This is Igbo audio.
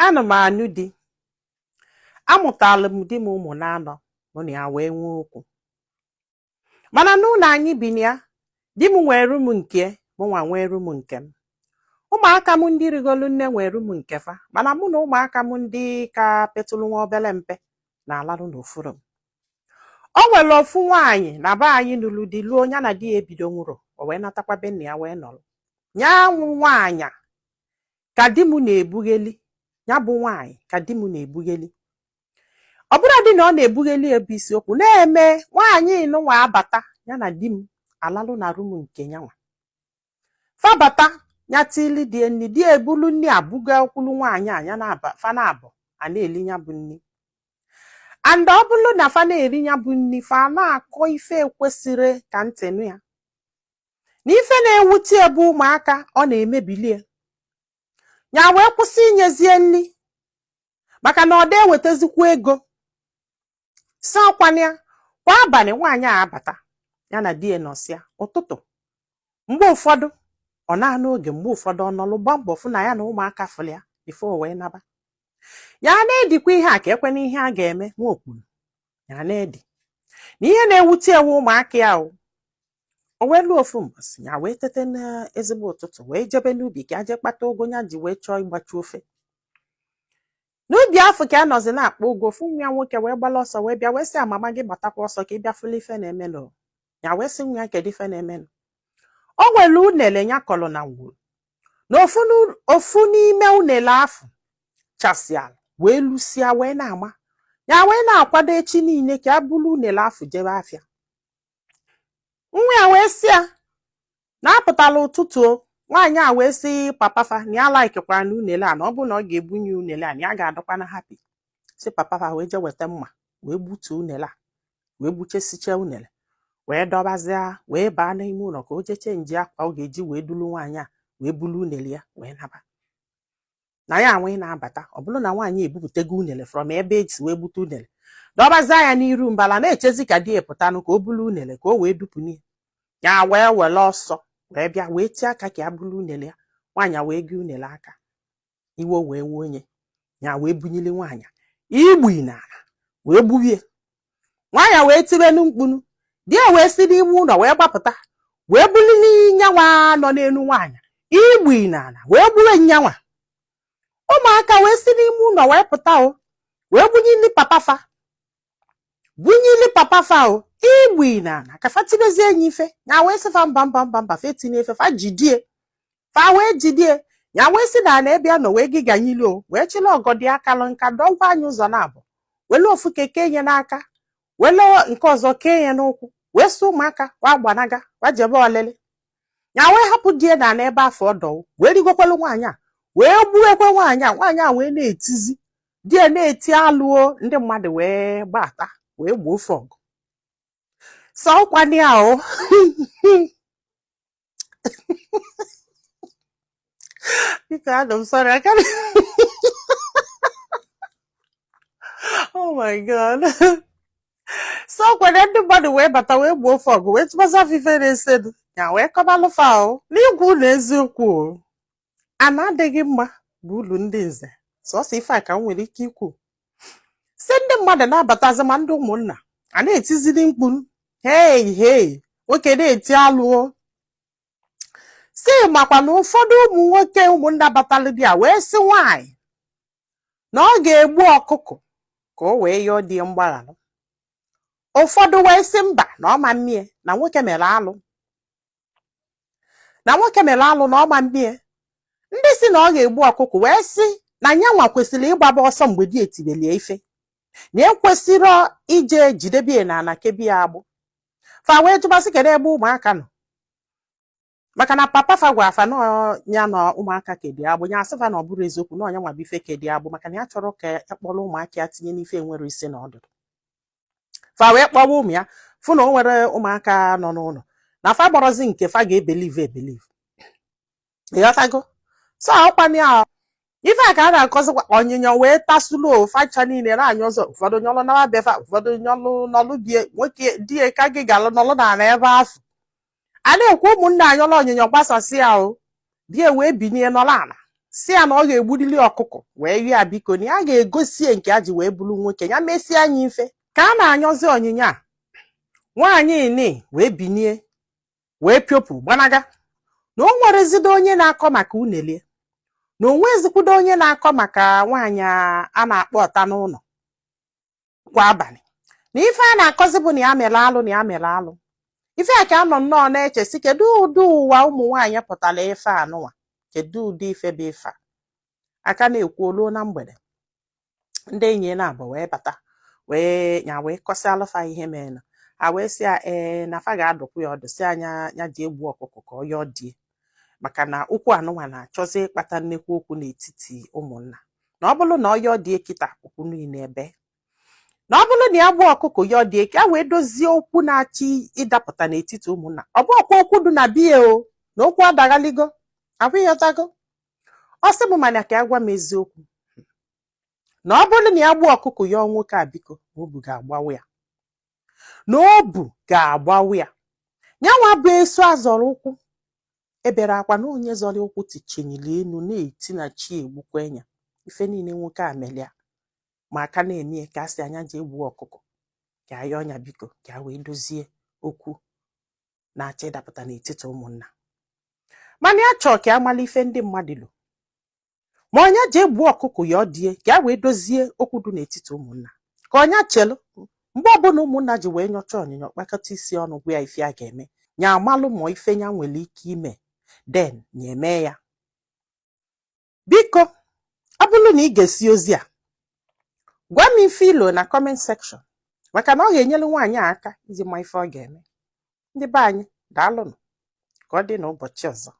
Ana m anụ di. Amụtalụ m di m ụmụ naanọ, mụ na ya wee nwee okwu. Mana n'ụlọ anyị bi na ya, di m nwee room nke mụnwa nwee room nke m. Ụmụaka m ndị rigolu nne nwee room nke fa, mana mụ na ụmụaka m ndị ka petụlụ nwa obele mpe na-alarụ n'ofu room. O nwere ofu nwaanyị na be anyị nụrụ di luo ya na di ya ebido nwụrụ, o wee natakwa be nna ya wee nọrọ. Ya nwụ nwaanyị ka di m na-ebugheli, ya bụ nwaanyị ka di m na-ebugheli. Ọ bụrụ dị na ọ na-ebugheli ebe isiokwu na-eme nwaanyị nụnwa abata ya na di m alalụ na room nke nyanwa. Fa bata ya tili di nni, di ebulu nni abuga okwulu nwaanyị a ya na fa naabọ a na-eli ya bụ nni. And ọ bụrụ na fa na-eri ya bụ nni, fa na-akọ ife ekwesịrị ka ntị nụ ya. Na ife na-ewute bụ ụmụaka ọ na-emebilie. Ya wee kwụsị inyezie nni maka na ọ da ewetazikwa ego. Si ọkwana ya, kwa abalị nwaanyị a abata ya na di ya nọsịa ụtụtụ mgbe ụfọdụ ọ na-anụ oge mgbe ụfọdụ ọ nọlụ gba mbọ fụ na ya na ụmụaka fụrụ ya before o wee naba. Ya na-edikwa ihe a ka ekwe na ihe a ga-eme nwa okwuru ya na-edi na ihe na-ewute ewu ụmụaka ya o. O wee luo ofu mbọsị ya wee tete n'ezigbo ụtụtụ wee jebe n'ubi ka ya jee kpata ụgụ ya ji wee chọọ ịgbachu ofe. N'ubi afọ ka a nọzi na-akpọ ụgụ, ofu nwa ya nwoke wee gbala ọsọ wee bịa wee sị ya mama gị gbatakwa ọsọ ka ị bịa fụlụ ife na-emenụ. Ya wee sị nwa ya kedu ife na-emenụ. O nwere unele ya kọrọ na ngwuru na ofu n'ime unele afụ chasịala wee lụsịa wee na-ama. Ya wee na-akwado echi niile ka a bulu unele afụ jebe afịa. Nwa ya wee sị ya na apụtala ụtụtụ o, nwaanyị a wee sị papa fa na ya laikikwara na unele a na ọ bụrụ na ọ ga-ebunye unele a na ya ga-adọkwa na happy. Sị papa fa wee jee weta mma wee gbutuo unele a wee gbuchesicha unele wee dọbazịa wee baa n'ime ụlọ ka o jee change akwa ọ ga-eji wee dulu nwaanyị a wee bulu unele ya wee naba. Na ya nwee na-abata ọ bụrụ na nwaanyị ebupụtago unele from ebe esi wee gbute unele dọbazịa ya n'iru mbala na-echezi ka di ya pụtanụ ka o bulu unele ka o wee dupụnye ya wee were ọsọ wee bịa wee tie aka ka ya bulu unele ya. Nwaanyị wee gị unele aka iwe wee wuo onye ya wee bunyili nwaanyị igbu n'ala wee gbubie. Nwaanyị wee tibenu mkpunu, di ya wee si n'ime ụlọ wee gbapụta wee bulili nyanwa nọ n'elu nwaanyị igbu n'ala wee gbue nyanwa. Ụmụaka wee si n'ime ụlọ wee pụta o wee bunyili papa fa bunyili papa fa o igbu n'ala ka fa tibezie enyi ife. Ya wee sị fa mba mba mba mba, fa etinye ife fa jidie fa wee jidie. Ya wee si na ala ebe a nọ wee gịganyili o wee chịla ọgọdị akalụ nka dọgwa anyị ụzọ na-abụ wele ofu keke nye n'aka wele nke ọzọ kee ya n'ụkwụ wee sị ụmụaka wa gbanaga wa jebe ọlịlị. Ya wee hapụ di ya na ala ebe afọ ọdọ wee rigokwelu nwaanyị a wee gbuekwe nwaanyị a. Nwaanyị a wee na-etizi di ya na-eti alụo, ndị mmadụ wee gbata wee gbuo ofe ọgụ sọ ọkwanị ya o. Biko adị m sorry, I can't. Oh my God. So kwere ndị mmadụ wee bata wee gbuo ofe ọgụ wee tụbazi afọ ife na-esedu ya wee kọbalụ fa o. N'ikwu na eziokwu o, ana adịghị mma bụ ulu ndị nze sọsọ ife a ka m nwere ike ikwu. Si ndị mmadụ na-abatazi ma ndị ụmụnna a na-etizili mkpu hei hei, nwoke na-eti alụo. Si makwa na ụfọdụ ụmụ nwoke ụmụnna batalụ di ya wee sị nwaanyị na ọ ga-egbu ọkụkọ ka o wee yọọ di ya mgbaghara. Ụfọdụ wee sị mba na ọ ma mmie na nwoke mere alụ na nwoke mere alụ na ọ ma mmie. Ndị sị na ọ ga-egbu ọkụkọ wee sị na nyanwa kwesịrị ịgbaba ọsọ mgbe di etibelie ife na ekwesịrọ ije jidebie na ana kebie agbụ. Fa wee jụbasị kedu ebe ụmụaka nọ maka na papa fa gwa fa na ya na ụmụaka kedi agbụ. Ya asị fa na ọ bụrụ eziokwu na ọnya nwa bụ ife kedi agbụ maka na ya chọrọ ka ya kpọrọ ụmụaka ya tinye n'ife enwere isi na ọdụdụ. Fa wee kpọwa ụmụ ya fụ na o nwere ụmụaka nọ n'ụlọ na fa gbọrọzi nke fa ga-ebelieve ebelieve. Ịghọtago? So ọkwana ya ife a ka a na-akọzikwa onyinyo wee tasulu facha niile na-anya ọzọ. Ụfọdụ nyọlụ nawa befa, ụfọdụ nyọlụ nọlụ bie nwoke di ya ka gị galụ nọlụ n'ala ebe afụ a na-ekwu ụmụnne anyọlụ onyinyo gbasasị ya o di ya wee binie nọlụ ala. Si ya na ọ ga-egburili ọkụkọ wee yọọ ya biko, na ya ga-egosi ya nke ya ji wee bụrụ nwoke, ya mesie anya ife ka a na-anyọzi onyinye a. Nwaanyị ni wee binie wee piopụ gbanaga, na o nwerezido onye na-akọ maka unelie, na o nwezikwudo onye na-akọ maka nwaanyị a na-akpọ ọta n'ụlọ kwa abalị, na ife a na-akọzi bụ na ya mere alụ, na ya mere alụ. Ife a ka a nọ nnọọ na-eche si, kedu ụdị ụwa ụmụ nwaanyị pụtara ife anụnwa? Kedu ụdị ife bụ ife a aka na-ekwu? Oluo na mgbede, ndị enyi ya na-abụ wee bata, wee nya wee kọsịalụ fa ihe mere. Ha wee sị ya ee, na fa ga-adụkwu ya ọdụ, si anya ya ji egbu ọkụkọ ka ọ yọọ die, maka na okwu anụnwa na-achọzi ịkpata nnekwu okwu n'etiti ụmụnna, na ọ bụrụ na ọ yọọ die kịta, okwu niile ebe, na ọ bụrụ na ya gbuo ọkụkọ yọọ die ka ya wee dozie okwu na-achọ ịdapụta n'etiti ụmụnna. Ọ bụ ọkwa okwu dị na biya o, na okwu adaghaligo abụghịtago. Ọ sị m, mana ka ya gwa m eziokwu, na ọ bụrụ na ya gbuo ọkụkọ yọọ nwoke a biko, na obu ga-agbawa ya, na obu ga-agbawa ya. Nyanwa bụ esu azọrọ ụkwụ ebere akwa, na onye zọrọ ụkwụ tichenyere elu na-eti na chi egbukwa ya. Ife niile nwoke a mere ya, ma aka na-eme ka a sị anya ji egbu ọkụkọ ka a yọọ ya biko, ka a wee dozie okwu na-achọ ịdapụta n'etiti ụmụnna. Mana ya chọọ ka a mara ife ndị mmadụ lụ, ma ọnya ji egbu ọkụkọ ya ọ die ka a wee dozie okwu dị n'etiti ụmụnna, ka ọnya chelu mgbe ọbụla ụmụnna ji wee nyọcha onyinyo, kpakọta isi ọnụ, gwa ya ife a ga-eme, nya amalụ ma ife ya nwere ike ime, then ya eme ya. Biko, ọ bụrụ na ị ga-esi ozi a, gwa m ife ilo na comment section, maka na ọ ga-enyere nwaanyị a aka iji ma ife ọ ga-eme. Ndị be anyị, daalụnụ. Ka ọ dị n'ụbọchị ọzọ.